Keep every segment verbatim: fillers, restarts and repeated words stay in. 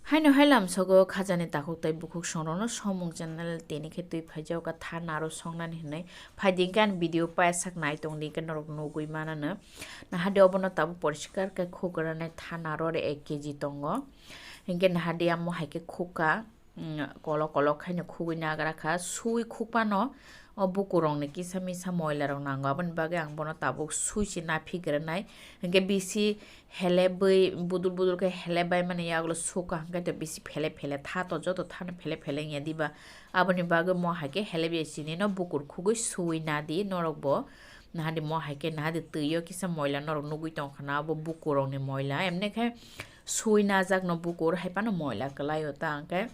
Haino hai lamsogo khajani takhuk tei bukhuk songrokno Somung channel tini khe twi phaijak kha tha naro songnani hinwi. Phaidi hwnkhe ani video paisa nai tongdi hwnkhe norok nugwi manano. Nahadi obono tabuk poriskar khe khuk rwnai tha naro re ek K G tongo. Hwnkhe nahadi amo hai khe khukha, mm, kolok kolok khaino khugwi nagra kha. Sui khukphano o bukurokni kisa misa moilarok nango, aboni bagwi ang bono tabuk sui se naphi gwnai. Hwnkhe bisi helebwi budul budul khe helebbai mani yagulo suka hwnkhe to bisi phele phele tha to joto thano phele phele wngya diba. Aboni bagwi mo hai khe helebya sinino bukur khugwi sui nadi norokbo. Nahadi mo hai khe nahadi twio kisa moila norok nugwi tongkha na abo bukurokni moila. Emne khe sui najakno bukur hai phano moila kwlaio ta hwnkhe.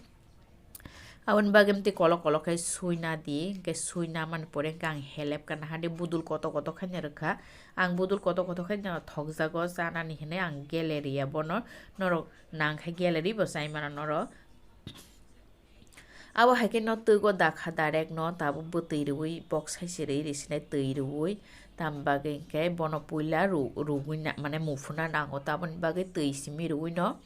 Aboni bagwi tei kolok kolok khe sui nadi, hwnkhe sui namani pore hwnkhe ang helep kha nahadi budul koto koto khaino rwkha. Ang budul koto koto khaino thokjago chanani hinwi ang gallery ya bono norok nang khe gallery bo chai mano norok. Abo hai khe no twgo dakha direct no tabuk bwtwi rwui box hai se rwi rwi sinai twi rwui tam bagwi hwnkhe bono puila ru-, rwui na-, mane muphuna nango taboni bagwi twi simi rwui no.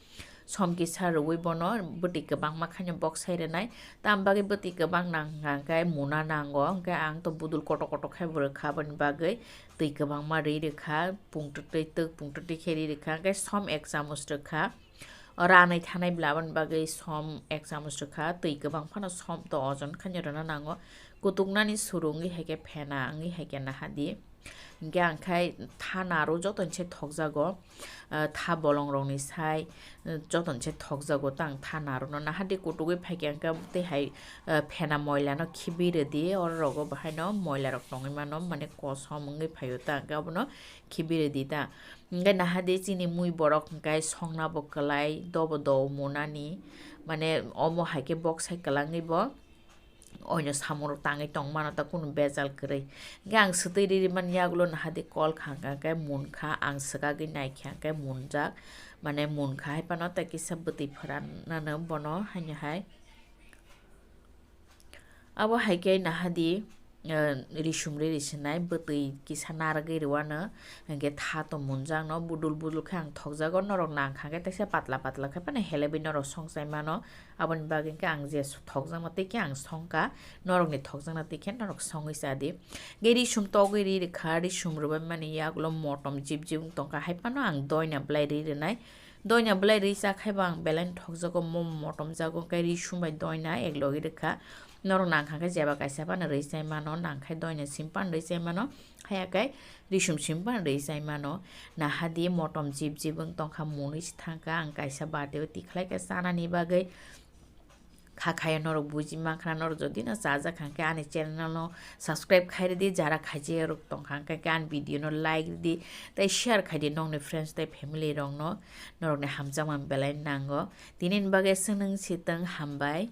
Som kisa rwui bono bwtwi kwbangma khaino boksai rwnai. Tam bagwi bwtwi kwbang nang hwnkhe muna nango, hwnkhe ang to budul kotor kotor khai bo rwkha, aboni bagwi twi kwbangma rwi rwkha, pungtwtwi twk pungtwtwi khe rwi rwkha, hwnkhe som ek chamuch rwkha. O ranai thanai bwla aboni bagwi som ek chamuch rwkha, twi kwbang phano som to ojon khaino rwna nango. Kutuknani suru wngwi hai khe phena wngwi hai khe nahadi. Hwnkhe ang khai tha naro joto ni sai thokjago, ah, tha bolong rok ni sai, ah, joto ni sai thokjago ta ang tha naro no. Nahadi kutugwi phaikhe ang khe tei hai, ah, phena moila no khibi rwdi, oro rogo bahai no moila rok tongwi mano, mane kosom wngwi phaio ta ang khe abono khibi rwdi ta. Hwnkhe nahadi chini mui borok hwnkhe songna bo kwlai, dobo do munani, mane omo hai khe boksai kwlangwi bo. Oino samung rok tangwi tong mano ta kunu bejal kwrwi. Hwnkhe ang swtwi riri man yagulo nahadi call kha hwnkha khe munkha, ang swkagwi naikha hwnkhe munjak, mane munkha hai phano tei kisa bwtwi phwranano bono haino hai. Abo hai khe nahadi, eh, risum riri sinai bwtwi kisa narwgwi rwano, hwnkhe tha to munjakno budul budul khe ang thokjago, norok nangkha khe teisa patla patla khe phano helebwi norok songchai mano. Aboni bagwi khe ang je thokjakno tei khe ang songkha, norokni thokjakno tei khe norok songwi cha di. Hwnkhe risum togwi ri rwkha, risum rwbai mani yagulo motom jip jip wng tongkha, hai phano ang doina belai ri rwnai. Doina belai ri cha khai bo ang belai no thokjago, mo-, motom jago, hwnkhe risum bai doina ek logi rwkha. Norok nangkha khe jeba kaisa phano ri chai mano, nangkhai doina sim phano ri chai mano. Haya khe risum sim phano rwi chai mano. Nahadi motom jip jip wng tongkha, mwnwi se thangkha, ang kaisa bati o tikhlai khe chanani bagwi kha khaio, norok buji mankha na. Norok jodi no chajak hwnkhe ani channel no subscribe khai rwdi, jara khaijak rok tongkha hwnkhe ani video no like rwdi tei share khaidi nokni friends tei family rok no, norokni hamjakma belai nango. Tinini bagwi swnang sitwng, hambai.